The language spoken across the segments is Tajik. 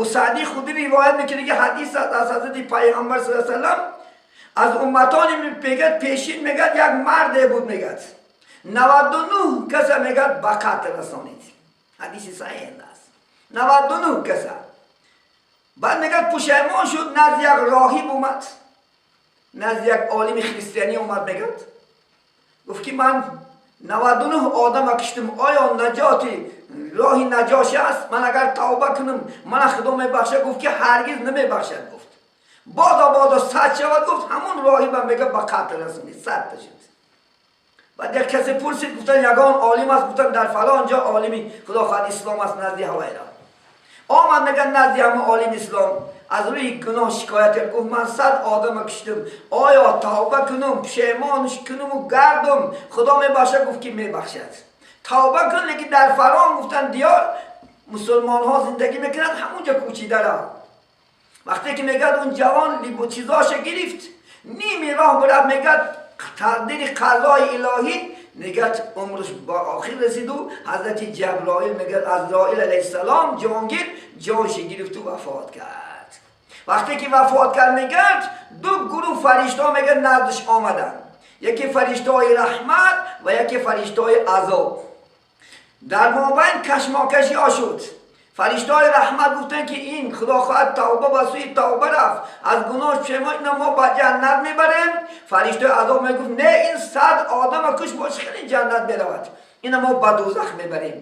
Абу Саиди Худри ривоят мекунад, ки ҳадис аст аз ҳазрати Пайғамбар саллаллоҳу алайҳи васаллам, аз умматони, мегӯяд, пешин, мегӯяд, як марде буд, мегӯяд, 99 каса, мегӯяд, ба қатл расонид. Ҳадиси саҳеҳ аст. 99 каса. Баъд, мегӯяд, пушаймон шуд, назди як роҳиб омад, назди як олими христианӣ омад, мегӯяд, гуфт, ки ман 99 одама киштам, оё наҷоти роҳи наҷош аст? Ман агар тавба кунам, мана Худо мебахшад? Гуфт, ки ҳаргиз намебахшад. Гуфт, бодо бодо 100 шавад. Гуфт, ҳамон роҳиба, мега, ба қатл расонид, 100-та шуд. Баъд як касе пурсид, гуфтан, ягон олим аст? Гуфтан, дар фалон ҷо олими, Худо хоҳад, ислом аст, назди ҳавайра омад. Мега, назди ҳамон олим ислом аз рӯи гуноҳ шикоят кард. Гуфт, ман 100 одама киштам, оё тавба кунум, пушаймон кунуму гардум, Худо мебахшад? Гуфт, ки мебахшад, тавба кун, лекин дар фалон, гуфтан, диёр мусулмонҳо зиндагӣ мекунанд, ҳамунҷо кӯчида рав. Вақте ки, мегӯяд, он ҷавон либо чизоша гирифт, ними роҳ бирафт, мегӯяд, тақдири қазои илоҳӣ, мегӯяд, умрш ба охир расиду ҳазрати Ҷаброил, мегӯяд, Азроил алайҳиссалом ҷонгир ҷонши гирифту вафот кард. Вақте ки вафот кард, мегӯяд, ду гурӯҳ фариштаҳо, мегӯяд, наздиш омаданд: яке фариштаҳои раҳмат ва яке фариштаҳои азоб. Дар мобайн кашмокашиҳо шуд. Фариштаҳои раҳмат гуфтанд, ки ин, Худо хоҳад, тавба ба сӯи тавба рафт, аз гуноҳ пушаймон, ина мо ба ҷаннат мебарем. Фариштаи азоб мегуфт, не, ин 100 одама куш, бош хеле ҷаннат меравад, ина мо ба дӯзах мебарем.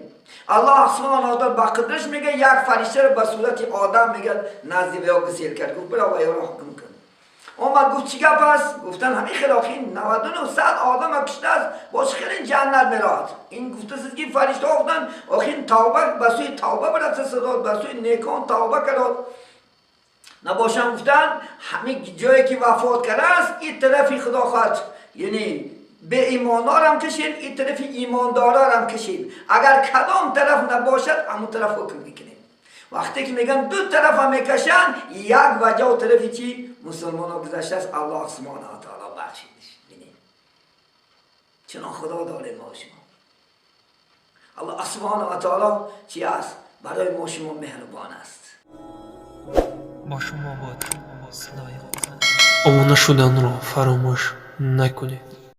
Аллоҳ субҳана ва ба қудраш, мега, як фариштаро ба сурати одам, мега, назди веё гусел кард. Гуфт, бира, ваёро ҳукм кун. Омад, гуфт, чӣ гап аст? Гуфтан, ҳамин хел, охи 99, 100 одама куштааст, бош хеле ҷаннат меравад. Ин гуфтасиз, ки фариштаҳо гуфтанд, охин тавба ба сӯи тавба бирасасадод, ба сӯи некон тавба кард набошам. Гуфтанд, ҳамин ҷое ки вафот кардааст, ин тарафи, Худо хоҳад, яъне беимонорам кашед, ин тарафи имондорорам кашед, агар кадом тараф набошад, ҳамон тараф ҳукм мекунем. Вақте ки мегӯянд, ду тарафа мекашанд, як ваҷав тарафи чи мусулмонҳо гузаштааст, Аллоҳ субҳана ва таоло бахшидиш. Бинед, чунон Худо дорем мо шумо. Аллоҳ субҳана ва таоло чи аст? Барои мо шумо меҳрубон аст. Бо шумо буд садои обуна шуданро фаромӯш накунед.